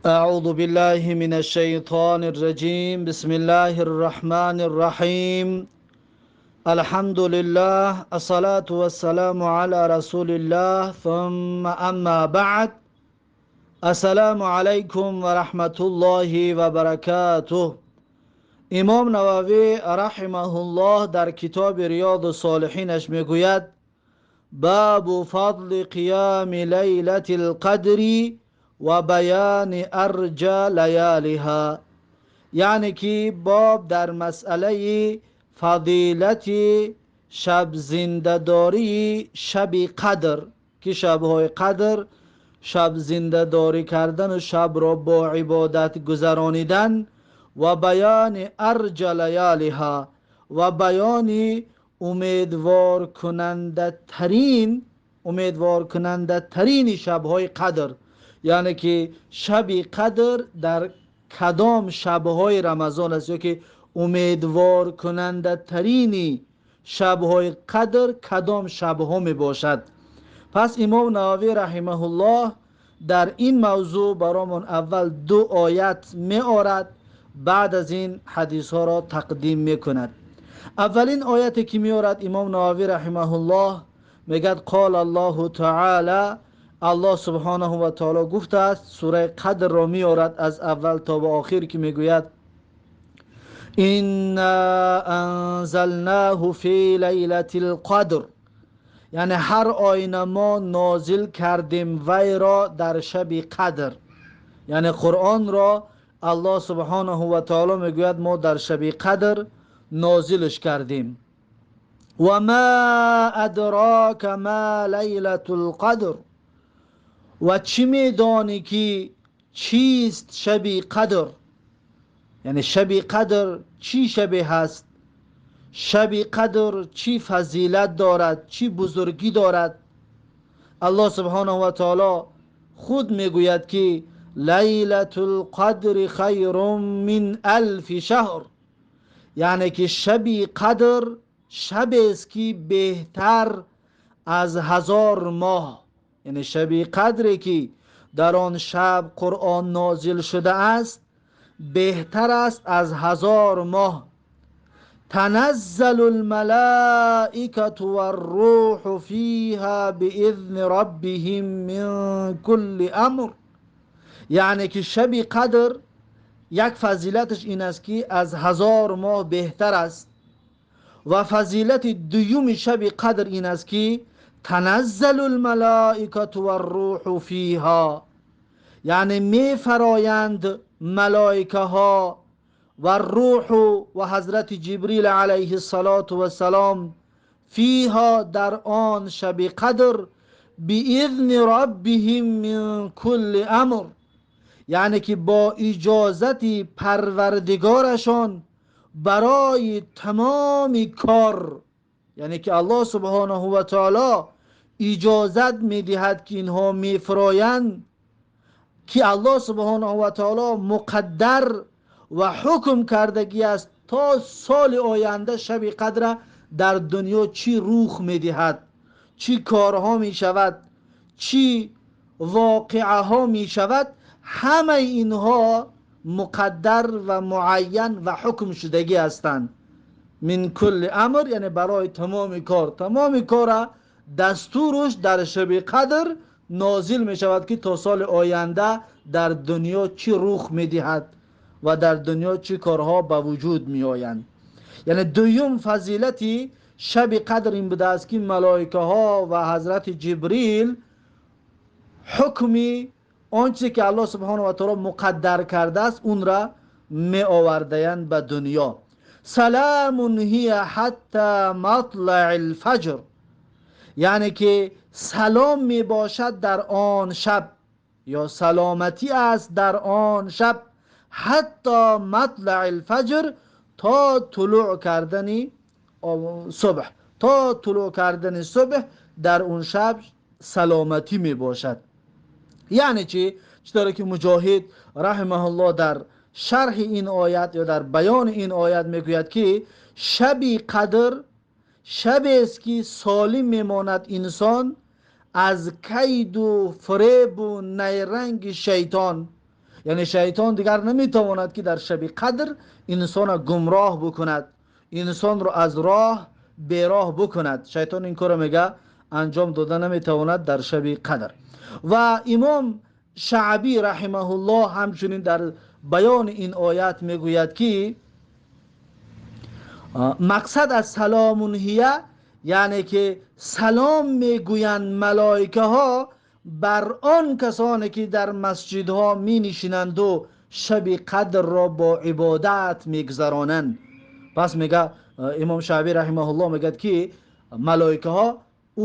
أعوذ بالله من الشيطان الرجيم. بسم الله الرحمن الرحيم. الحمد لله، الصلاة والسلام على رسول الله، ثم أما بعد. السلام عليكم ورحمة الله وبركاته. امام نووی رحمه الله در کتاب ریاض الصالحینش میگوید: باب فضل قیام لیلة القدر و بیان ارجى لیالیها. یعنی که باب در مسئله فضیلت شب زنده‌داری شب قدر، که شب‌های قدر شب زنده‌داری کردن و شب را با عبادت گذرانیدن، و بیان ارجى لیالیها و بیان امیدوار کننده ترین شب‌های قدر، یعنی که شب قدر در کدام شب‌های رمضان است، یا که امیدوار کننده ترین شب‌های قدر کدام شب‌ها می باشد. پس امام نووی رحمه الله در این موضوع برامون اول دو آیت می آرد، بعد از این حدیث ها را تقدیم می کند. اولین آیتی که می آرد امام نووی رحمه الله میگد: قال الله تعالی، الله سبحانه و تعالی گفته است. سوره قدر را می آرد از اول تا به آخر که میگوید: انا انزلناه فی لیلة القدر. یعنی هر آینه ما نازل کردیم وی را در شب قدر. یعنی قرآن را الله سبحانه و تعالی میگوید ما در شب قدر نازلش کردیم. و ما ادراک ما لیلة القدر. و چی میدانی که چیست شب قدر؟ یعنی شب قدر چی شب هست؟ شب قدر چی فضیلت دارد؟ چی بزرگی دارد؟ الله سبحانه و تعالی خود میگوید که لیلة القدر خیر من الف شهر. یعنی که شب قدر شب است که بهتر از 1000 ماه. یعنی شب قدری که در آن شب قرآن نازل شده است بهتر است از 1000 ماه. تنزل الملائکة والروح فیها بإذن ربهم من کل امر. یعنی که شب قدر یک فضیلتش این است که از 1000 ماه بهتر است، و فضیلت دوم شب قدر این است که تنزل الملائکة والروح فیها، یعنی می فرایند ملائکه ها و روح و حضرت جبریل علیه الصلاة والسلام فیها در آن شب قدر بإذن ربهم من کل امر، یعنی که با اجازت پروردگارشان برای تمام کار. یعنی که الله سبحانه و تعالی اجازت میدهد که اینها میفرایند، که الله سبحانه و تعالی مقدر و حکم کردگی است تا سال آینده شب قدر در دنیا چی روخ میدهد، چی کارها میشود، چی واقعه ها میشود. همه اینها مقدر و معین و حکم شدگی هستند. من کل امر یعنی برای تمام کار، تمام کار دستورش در شب قدر نازل می شود که تا سال آینده در دنیا چی روخ می دهد و در دنیا چی کارها به وجود می آیند. یعنی دوم فضیلتی شب قدر این بوده است که ملائکه ها و حضرت جبریل حکمی آنچه که الله سبحانه و تعالی مقدر کرده است اون را می آوردند به دنیا. سلام هی حتی مطلع الفجر، یعنی که سلام می باشد در آن شب، یا سلامتی است در آن شب، حتی مطلع الفجر، تا طلوع کردن صبح، تا طلوع کردن صبح در اون شب سلامتی می باشد. یعنی چی؟ چطوری که مجاهد رحمه الله در شرح این آیت یا در بیان این آیت میگوید که شب قدر شب است که سالم میماند انسان از کید و فریب و نیرنگ شیطان. Яъне шайтон дигар наметавонад, ки дар шаби қадр инсонро гумроҳ бикунад, инсонро аз роҳ бероҳ бикунад. Шайтон ин корро мега анҷом дода наметавонад дар шаби қадр. Ва имом Шаъбӣ раҳимаҳуллоҳ ҳамчунин дар баёни ин оят мегӯяд, ки мақсад аз саломун ҳия, яъне ки салом мегӯянд малоикаҳо бар он касоне ки дар масҷидҳо менишинанд шаби қадрро бо ибодат мегузаронанд. Пас мега имом Шаъбӣ раҳимаҳуллоҳ мегӯяд, ки малоикаҳо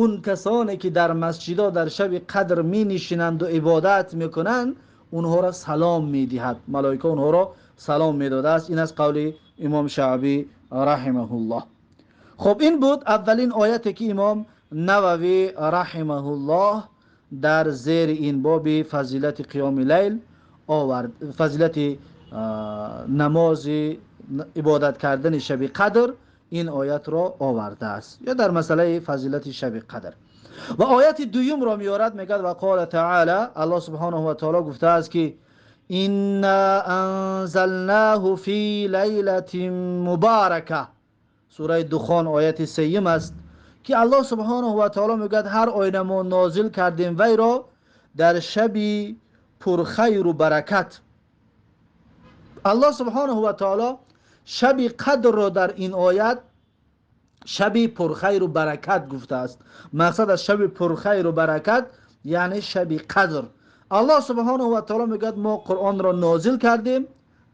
он касоне ки дар масҷидҳо дар шаби қадр менишинанд ва ибодат мекунанд, онҳоро салом медиҳад. Малоика онҳоро салом медодааст. Ин аст қавли имом Шаъбӣ раҳимаҳуллоҳ. Хуб, ин буд аввалин ояте ки имом Нававӣ раҳимаҳуллоҳ дар зери ин боби фазилати қиёми лайл овард, фазилати намози ибодат кардани шаби қадр ин оятро овардааст, ё дар масъалаи фазилати шаби қадр. Ва ояти дуюмро меорад, мегӯяд: ва қола таъала, Аллоҳ субҳонаҳу ва таъала гуфтааст, ки инна анзалнаҳу фи лайлатин мубарака. Сураи Духон ояти сеюм аст, ки Аллоҳ субҳонаҳу ва таъала мегӯяд: ҳар оина мо нозил кардем вайро дар шаби пурхайру баракат. Аллоҳ субҳонаҳу ва таъала шаби қадрро дар ин оят шаби пурхайру баракат гуфтааст. Мақсад аз шаби пурхайру баракат яъне шаби қадр. Аллоҳ субҳонаҳу ва таъала мегӯяд: мо Қуръонро нозил кардем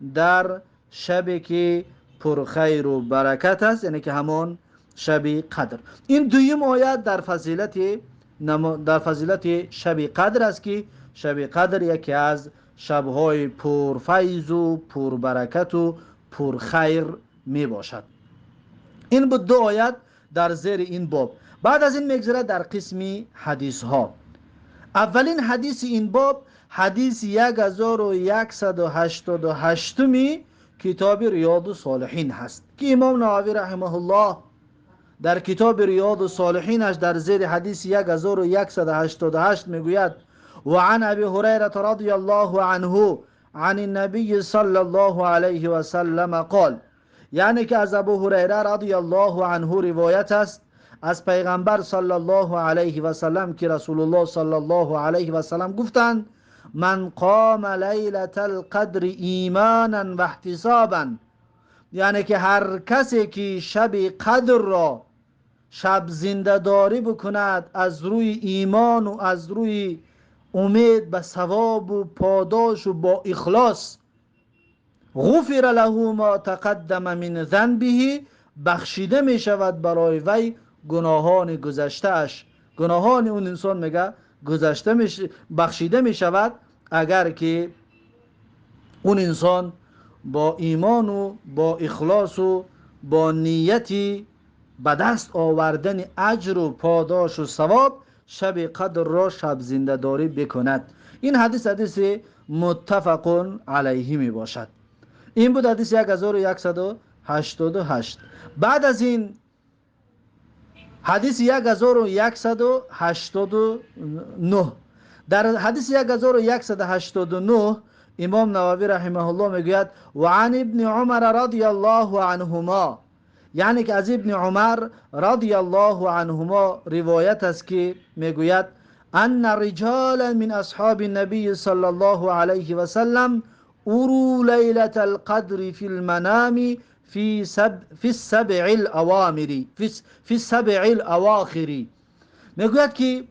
дар шабе ки пурхайру баракат аст, яъне ки ҳамон шаби қадр. Ин дуюм оят дар фазилати шаби қадр аст, ки шаби қадр яке аз шабҳои пурфайзу пурбаракату пурхайр мебошад. Ин буд ду оят дар зери ин боб. Баъд аз ин мегзарад дар қисми ҳадисҳо. Аввалин ҳадиси ин боб ҳадиси 1188-уми китоби Риёду Солиҳин ҳаст, ки имом Нававӣ раҳимаҳуллоҳ дар китоби Риёду Солиҳинаш дар зери ҳадиси 1188 мегӯяд: ва ан Аби Ҳурайрата радияллоҳу анҳу عن النبي صلى الله عليه وسلم قال، یعنی که از ابو هریره رضی الله عنه روایت است از پیغمبر صلی الله علیه و سلم که رسول الله صلی الله علیه و سلم گفتند: من قام لیلة القدر ایمانا و احتسابا، یعنی که هر کسی که شب قدر را شب زنده داری بکند از روی ایمان و از روی امید به ثواب و پاداش و با اخلاص، غفر له ما تقدم من ذنبه، بخشیده می شود برای وی گناهان گذشته‌اش. گناهان اون انسان میگه گذشته بخشیده می شود اگر که اون انسان با ایمان و با اخلاص و با نیتی به دست آوردن اجر و پاداش و ثواب شب قدر را شب زنده داری بکند. این حدیث حدیث متفق علیه می باشد. این بود حدیث 1188. بعد از این حدیث 1189. در حدیث 1189 امام نووی رحمه الله میگوید: و عن ابن عمر رضی الله عنهما، یعنی که از ابن عمر رضی الله عنهما روایت است که میگوید: ان رجالا من اصحاب النبی صلی الله علیه و سلم اروا لیلة القدر فی المنام فی السبع الاوامر فی السبع الاواخر. میگوید که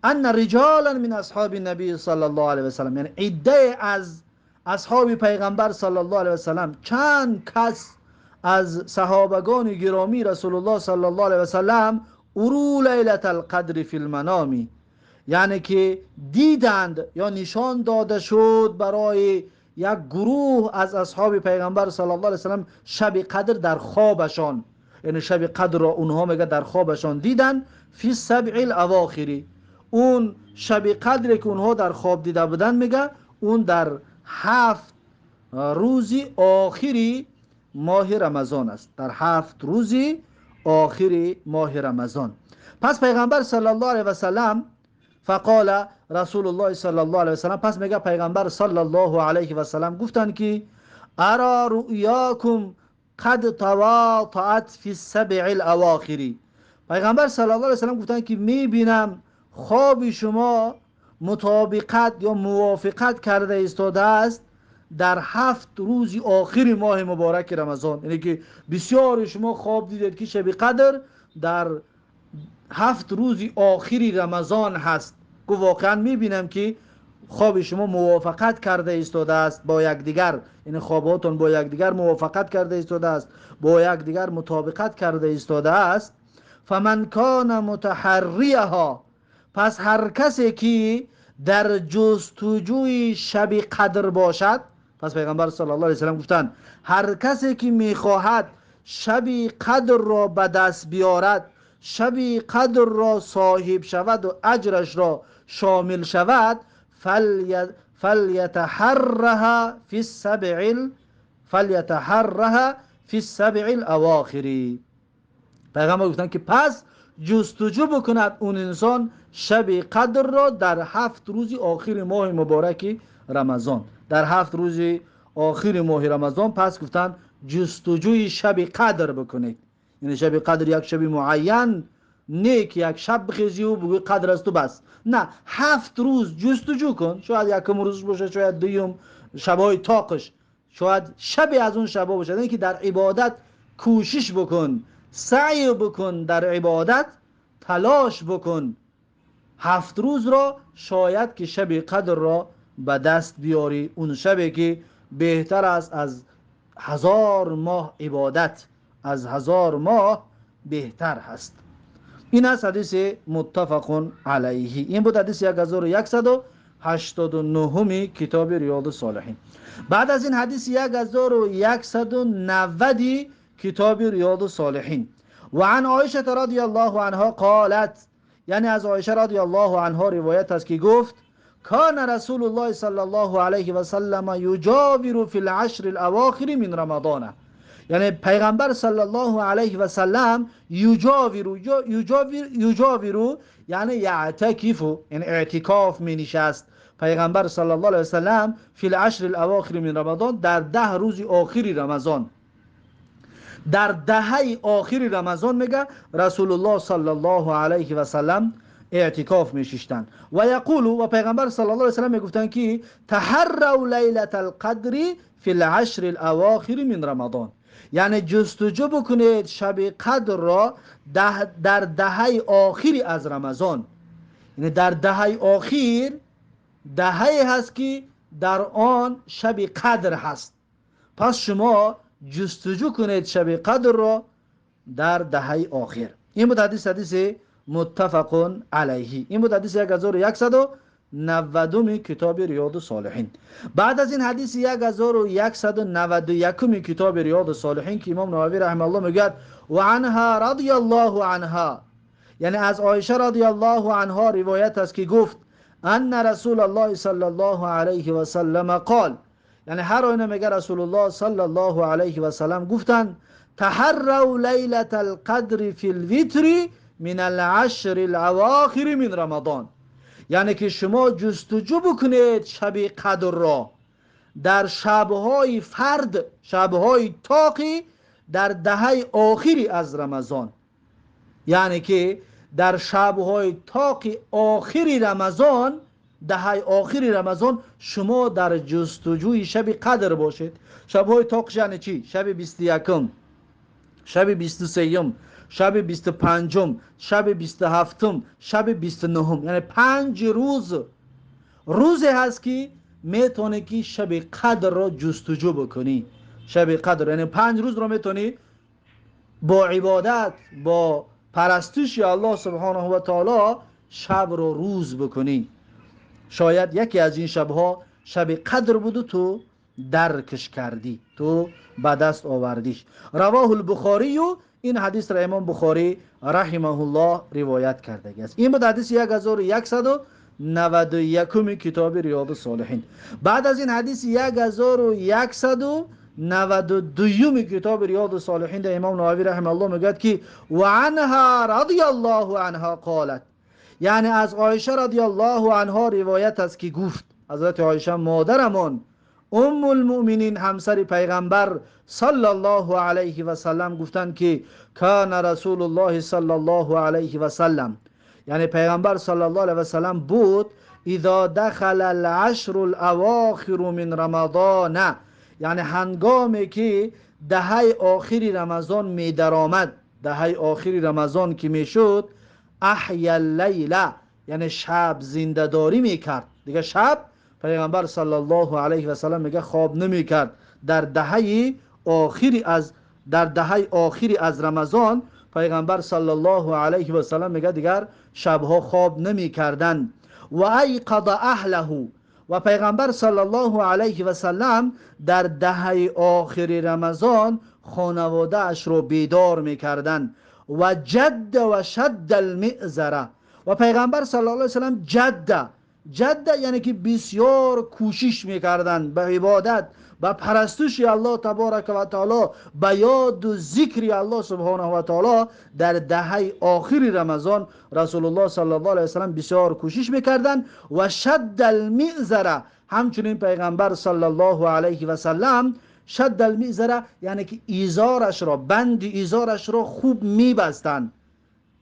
ان رجالا من اصحاب النبی صلی الله علیه و سلم، یعنی عده از اصحاب پیغمبر صلی الله علیه و سلم، چند کس از صحابگان گرامی رسول الله صلی الله علیه و سلم، اروا لیلة القدر فی المنام، یعنی که دیدند یا نشان داده شد برای یک گروه از اصحاب پیغمبر صلی الله علیه و سلم شب قدر در خوابشان، یعنی شب قدر را اونها میگه در خوابشان دیدند. فی السبع الاواخری، اون شب قدر که اونها در خواب دیده بودند میگه اون در 7 روز آخری ماه رمضان است، در 7 روز آخری ماه رمضان. پس پیغمبر صلی الله علیه و سلم فقال رسول الله صلی الله علیه وسلم، پس میگه پیغمبر صلی الله علیه و سلم گفتند که ارا رؤیاکم قد تواطأت فی السبع الاواخر. پیغمبر صلی الله علیه و سلم گفتند که میبینم خواب شما مطابقت یا موافقت کرده ایستاده است در 7 روز آخر ماه مبارک رمضان. یعنی که بسیار شما خواب دیدید که شب قدر در 7 روز آخر رمضان هست. گفت واقعا میبینم که خواب شما موافقت کرده ایستاده است با یکدیگر، یعنی خواباتون با یکدیگر موافقت کرده ایستاده است، با یکدیگر مطابقت کرده ایستاده است. فمن کان متحریها، پس هر کسی که در جستجوی شب قدر باشد، پس پیغمبر صلی الله علیه و سلم گفتند هر کسی که میخواهد شب قدر را به دست بیارد، شب قدر را صاحب شود و اجرش را شامل شود، فلیتحرها فی السبع فلیتحرها فی السبع الاواخر. پیغمبر گفتند که پس جستجو بکند اون انسان شب قدر را در 7 روز آخر ماه مبارک رمضان. در 7 روز آخر ماه رمضان پس گفتند جستجوی شب قدر بکنید. یعنی شب قدر یک شب معین نه که یک شب بخیزی و بگوی قدر است و بس، نه، 7 روز جستجو کن. شاید یکم روز باشه، شاید دوم، شبای تاقش، شاید شبی از اون شبا باشه. یعنی که در عبادت کوشش بکن، سعی بکن، در عبادت تلاش بکن. 7 روز را شاید که شب قدر را به دست بیاری، اون شبی که بهتر است از 1000 ماه عبادت، از 1000 ماه بهتر هست. این است حدیث متفق علیه. این بود حدیث 1189 کتاب ریاض الصالحین. بعد از این حدیث 1190 کتاب ریاض الصالحین. و عن عایشه رضی الله عنها قالت، یعنی از عایشه رضی الله عنها روایت است که گفت کان رسول الله صلی الله علیه و سلم یجاور فی العشر الاواخر من رمضان. یعنی پیغمبر صلی الله علیه و سلم یجاور، یجاور یعنی یعتکف، یعنی اعتکاف می نشست پیغمبر صلی الله علیه و سلم فی العشر الاواخر من رمضان، در 10 روز آخر رمضان، در دهه آخر رمضان میگه رسول الله صلی الله علیه و سلم اعتکاف میشیشتن. و یقول، و پیغمبر صلی الله علیه و سلم میگفتن که تحروا لیلة القدر فی العشر الاواخر من رمضان، یعنی جستجو بکنید شب قدر را در دهه آخر از رمضان. یعنی در دهه آخر، دهه هست که در آن شب قدر هست، پس شما جستجو کنید شب قدر را در دهه آخر. این بود حدیث، حدیث متفق علیه. این بود حدیث 1190 کتاب ریاض الصالحین. بعد از این حدیث 1191 کتاب ریاض الصالحین که امام نووی رحمه الله میگوید و عنها رضی الله عنها، یعنی از عایشه رضی الله عنها روایت است که گفت ان رسول الله صلی الله علیه و سلم قال، یعنی هر آینه میگه رسول الله صلی الله علیه و سلم گفتند تحروا لیلة القدر فی الوتر من العشر الاواخر من رمضان، یعنی که شما جستجو بکنید شب قدر را در شبهای فرد، شبهای تاقی در دهه آخری از رمضان، یعنی که در شبهای تاقی آخری رمضان، دهه آخری رمضان شما در جستجوی شب قدر باشید. شبهای تاق یعنی چی؟ شب 21، شب 23، شب 25، شب 27، شب 29، یعنی 5 روز روزی هست که میتونی که شب قدر را جستجو بکنی. شب قدر یعنی 5 روز را میتونی با عبادت، با پرستش الله سبحانه و تعالی شب رو روز بکنی. شاید یکی از این شبها شب قدر بود و تو درکش کردی، تو به دست آوردیش. رواه البخاری، این حدیث را امام بخاری رحمه الله روایت کرده است. این بود حدیث 1191 کتاب ریاض الصالحین. بعد از این حدیث 1192 کتاب ریاض الصالحین در امام نووی رحمه الله میگوید که و عنها رضی الله عنها قالت، یعنی از عایشه رضی الله عنها روایت است که گفت، حضرت عایشه مادرمان ام المؤمنین همسر پیغمبر صلی الله علیه و سلم گفتند که کان رسول الله صلی الله علیه و سلم، یعنی پیغمبر صلی الله علیه و سلم بود، اذا دخل العشر الاواخر من رمضان، یعنی هنگامی که دهه آخری رمضان می درآمد، دهه آخری رمضان که میشد، احیا اللیل، یعنی شب زنده داری میکرد. دیگه شب پیغمبر صلی الله علیه و سلم میگه خواب نمیکرد. در دهه آخری از در دهه آخری از رمضان پیغمبر صلی الله علیه و سلم میگه دیگر شبها خواب نمیکردند. و ایقظ اهله، و پیغمبر صلی الله علیه و سلم در دهه آخری رمضان خانواده اش رو بیدار میکردند. و جد و شد المئزره، و پیغمبر صلی الله علیه و سلم جد، جد یعنی که بسیار کوشش میکردند به عبادت، به پرستش الله تبارک و تعالی، به یاد و ذکر الله سبحانه و تعالی. در دهه آخر رمضان رسول الله صلی الله علیه و سلم بسیار کوشش میکردند. و شد المئزره، همچنین پیغمبر صلی الله علیه و سلم شد المئزره یعنی که ایزارش را، بند ایزارش را خوب میبستند.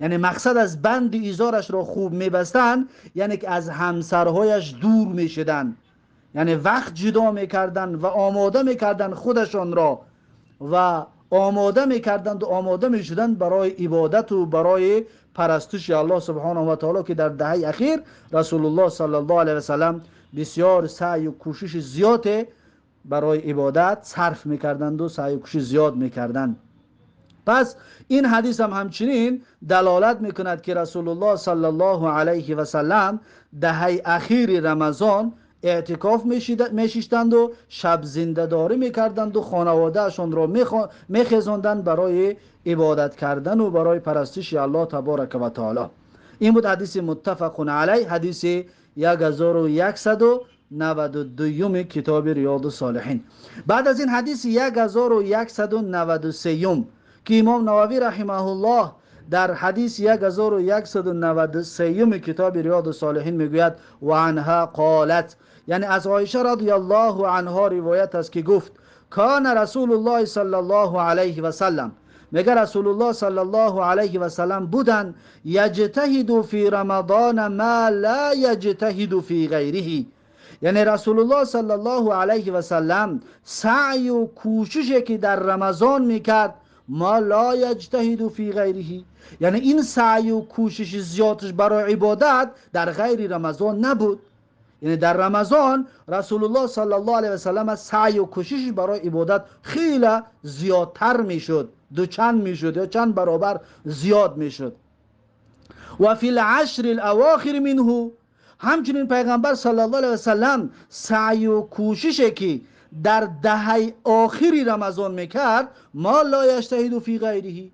یعنی مقصد از بند ایزارش را خوب میبستند یعنی که از همسرهایش دور میشدند، یعنی وقت جدا میکردند و آماده میکردند خودشان را و آماده میکردند و آماده میشدند برای عبادت و برای پرستش الله سبحانه و تعالی، که در دهه اخیر رسول الله صلی الله علیه و سلم بسیار سعی و کوشش زیاد برای عبادت صرف میکردند و سعی و کوشش زیاد میکردند. پس این حدیث هم همچنین دلالت میکند که رسول الله صلی الله علیه و سلم دهه اخیر رمضان اعتکاف میشیشتند و شب زنده داری میکردند و خانوادهشان را میخزاندند برای عبادت کردن و برای پرستش الله تبارک و تعالی. این بود حدیث متفق علیه، حدیث 1192 کتاب ریاض الصالحین. بعد از این حدیث 1193 که امام نووی رحمه الله در حدیث 1193 کتاب ریاض الصالحین میگوید و عنها قالت، یعنی از عایشه رضی الله عنها روایت است که گفت کان رسول الله صلی الله علیه و سلم، میگه رسول الله صلی الله علیه و سلم بودن، یجتهد فی رمضان ما لا یجتهد فی غیره، یعنی رسول الله صلی الله علیه و سلم سعی و کوششی که در رمضان میکرد ما لا یجتهد فی غیره، یعنی این سعی و کوشش زیادش برای عبادت در غیر رمضان نبود. یعنی در رمضان رسول الله صلی الله علیه و سلم سعی و کوشش برای عبادت خیلی زیادتر میشد، دو چند میشد یا چند برابر زیاد میشد. و فی العشر الاواخر منه، همچنین پیغمبر صلی الله علیه و سلم سعی و کوششی که در دهه آخری رمضان میکرد ما لا یجتهد فی غیره،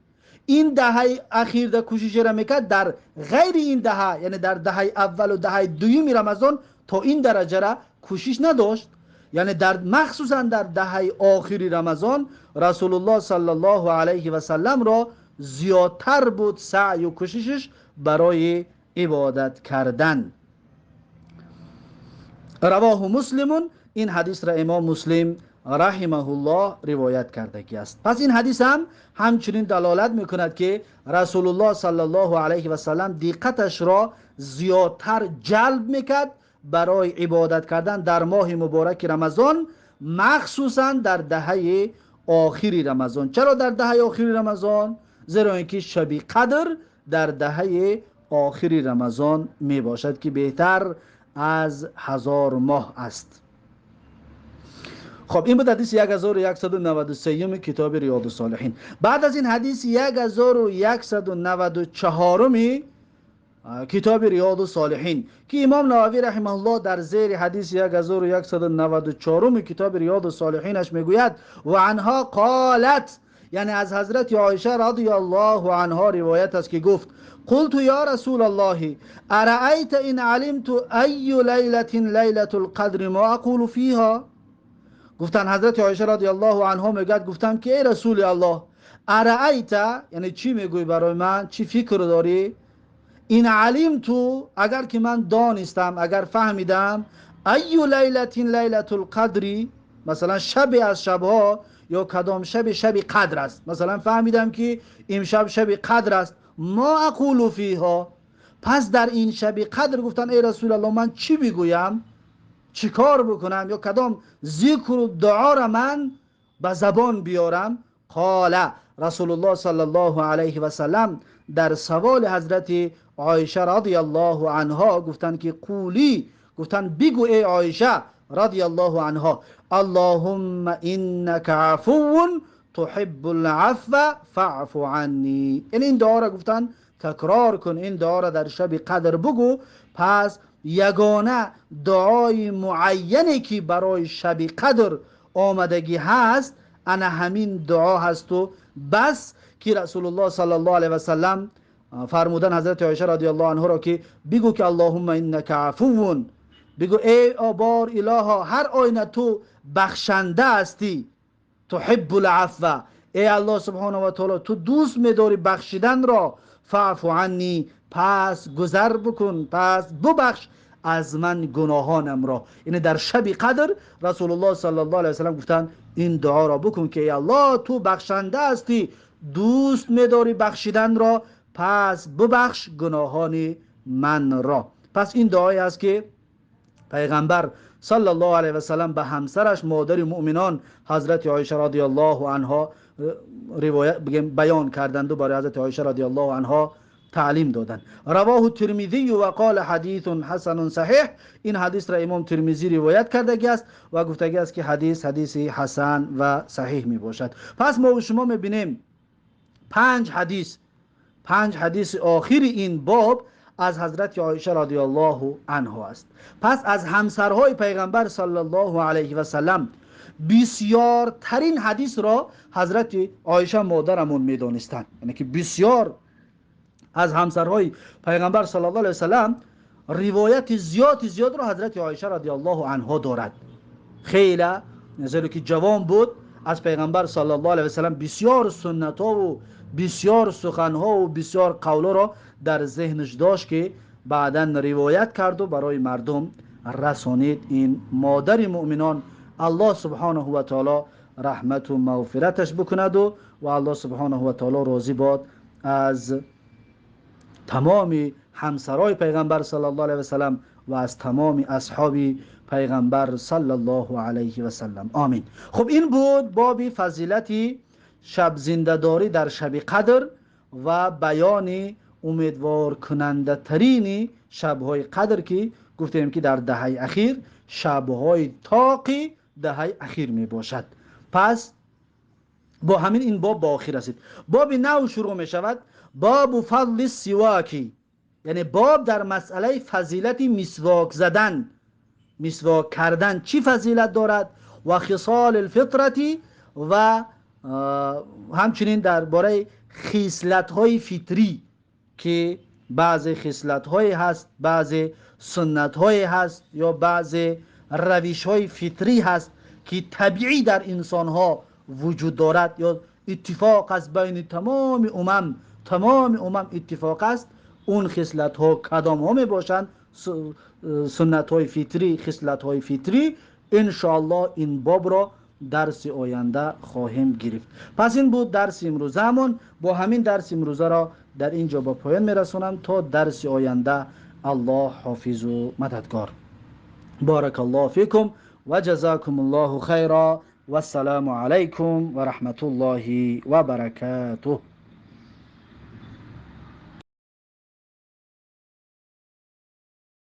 این دهه اخیر در کوشش را میکرد در غیر این دهه، یعنی در دهه اول و دهه دوم رمضان تا این درجه را کوشش نداشت. یعنی در مخصوصا در دهه آخری رمضان رسول الله صلی الله علیه و سلم را زیادتر بود سعی و کوششش برای عبادت کردن. رواه مسلم، این حدیث را امام مسلم رحمه الله روایت کردگی است. پس این حدیث هم همچنین دلالت میکند که رسول الله صلی الله علیه و سلم دقتش را زیادتر جلب میکرد برای عبادت کردن در ماه مبارک رمضان، مخصوصا در دهه آخری رمضان. چرا در دهه آخری رمضان؟ زیرا اینکه شب قدر در دهه آخری رمضان می باشد که بهتر از 1000 ماه است. خب این بود حدیث 1193 کتاب ریاض الصالحین. بعد از این حدیث 1194 کتاب ریاض الصالحین که امام نووی رحمه الله در زیر حدیث 1194 کتاب ریاض الصالحینش میگوید و عنها قالت، یعنی از حضرت عایشه رضی الله عنها روایت است که گفت قلت یا رسول الله ارأیت ان علمت ای لیلة لیلة القدر ما اقول فیها. گفتن حضرت عایشه رضی الله عنها میگه گفتم که ای رسول الله ارأیت، یعنی چی میگوی برای من، چی فکر داری؟ Ин алимту, агар ки ман донистам, агар фаҳмидам, айю лайлатин лайлатул қадри, масалан шабе аз шабҳо ё кадом шаби шаби қадр аст, масалан фаҳмидам ки имшаб шаби қадр аст, ма ақулу фиҳо, пас дар ин шаби қадр гуфтан эй Расулаллоҳ ман чӣ бигӯям, чӣ кор бикунам ё кадом зикру дуоро ман ба забон биёрам? Қола Расулуллоҳ саллаллоҳу алайҳи васаллам дар саволи ҳазрати Оиша радияллоҳу анҳо гуфтанд ки қулӣ, гуфтанд бигӯ эй Оиша радияллоҳу анҳо, Аллоҳумма иннака афуввун туҳиббул афва фаъфу анни. Яъне ин дуоро гуфтанд такрор кун, ин дуоро дар шаби қадр бигӯ. Пас ягона дуои муайяне ки барои шаби қадр омадагӣ ҳаст ана ҳамин дуо ҳасту бас ки Расулуллоҳ саллаллоҳу алайҳи васаллам фармудан ҳазрати Оиша радияллоҳу анҳоро ки бигӯ ки Аллоҳумма иннака афуввун, бигӯ эй бор илоҳо ҳар оина ту бахшанда ҳастӣ, туҳиббул афва, эй Аллоҳ субҳонаҳу ва таоло ту дӯст медорӣ бахшиданро, фаъфу анни, пас гузар бикун, пас бубахш аз ман гуноҳонамро. Яъне дар шаби қадр Расулуллоҳ саллаллоҳу алайҳи васаллам гуфтанд ин дуоро бикун ки эй Аллоҳ ту бахшанда ҳастӣ, дӯст медорӣ бахшиданро, пас бубахш гуноҳони манро. Пас ин дуое аст ки пайғамбар саллаллоҳу алайҳи васаллам ба ҳамсараш модари муъминон ҳазрати Оиша радияллоҳу анҳо ривоят бигем баён карданду барои ҳазрати Оиша радияллоҳу анҳо таълим доданд. Равоҳу Тирмизию ва қола ҳадисун ҳасанун саҳиҳ. Ин ҳадисро имом Тирмизӣ ривоят кардагӣ аст ва гуфтагӣ аст ки ҳадис ҳадиси ҳасан ва саҳиҳ мебошад. Пас мо шумо мебинем панҷ ҳадиси охири ин боб аз ҳазрати Оиша радияллоҳу анҳо аст. Пас аз ҳамсарҳои пайғамбар саллаллоҳу алайҳи васаллам бисёртарин ҳадисро ҳазрати Оиша модарамон медонистанд. Яъне ки бисёр аз ҳамсарҳои пайғамбар саллаллоҳу алайҳи васаллам ривояти зиёди зиёдро ҳазрати Оиша радияллоҳу анҳо дорад. Хеле зеро ки ҷавон буд аз пайғамбар саллаллоҳу алайҳи васаллам бисёр суннатҳову бисёр суханҳову бисёр қавлҳоро дар зеҳнаш дошт ки баъдан ривоят карду барои мардум расонид. Ин модари муъминон Аллоҳ субҳонаҳу ва таоло раҳмату мағфираташ бикунаду ва Аллоҳ субҳонаҳу ва таоло розӣ бод аз тамоми ҳамсарои пайғамбар саллаллоҳу алайҳи васаллам ва аз тамоми асҳоби пайғамбар саллаллоҳу алайҳи васаллам. Омин. Хуб, ин буд боби фазилати шаб зиндадорӣ дар шаби қадр ва баёни умедворкунандатарини шабҳои қадр ки гуфтем ки дар даҳаи ахир шабҳои тоқи даҳаи ахир мебошад. Пас бо ҳамин ин боб ба охир расид. Боби нав шурӯъ мешавад, бобу фазли сивоки, яъне боб дар масъалаи фазилати мисвок задан, мисвок кардан чӣ фазилат дорад ва хисоли лфитрати ва ҳамчунин дар бораи хислатҳои фитрӣ ки баъзе хислатҳое ҳаст, баъзе суннатҳое ҳаст ё баъзе равишҳои фитрӣ ҳаст ки табиӣ дар инсонҳо вуҷуд дорад ё иттифоқ аст байни тамоми умам, тамоми умам иттифоқ аст. Он хислатҳо кадомҳо мебошанд? Суннатҳои фитрӣ, хислатҳои фитрӣ. Иншоаллоҳ ин бобро дарси оянда хоҳем гирифт. Пас ин буд дарси имрӯзаамон. Бо ҳамин дарси имрӯзаро дар ин ҷо ба поён мерасонам. То дарси оянда Аллоҳ ҳофизу мададгор. Баракаллоҳу фикум ва ҷазакумуллоҳу хайра. Вассаламу алайкум ва раҳматуллоҳи ва баракатуҳ.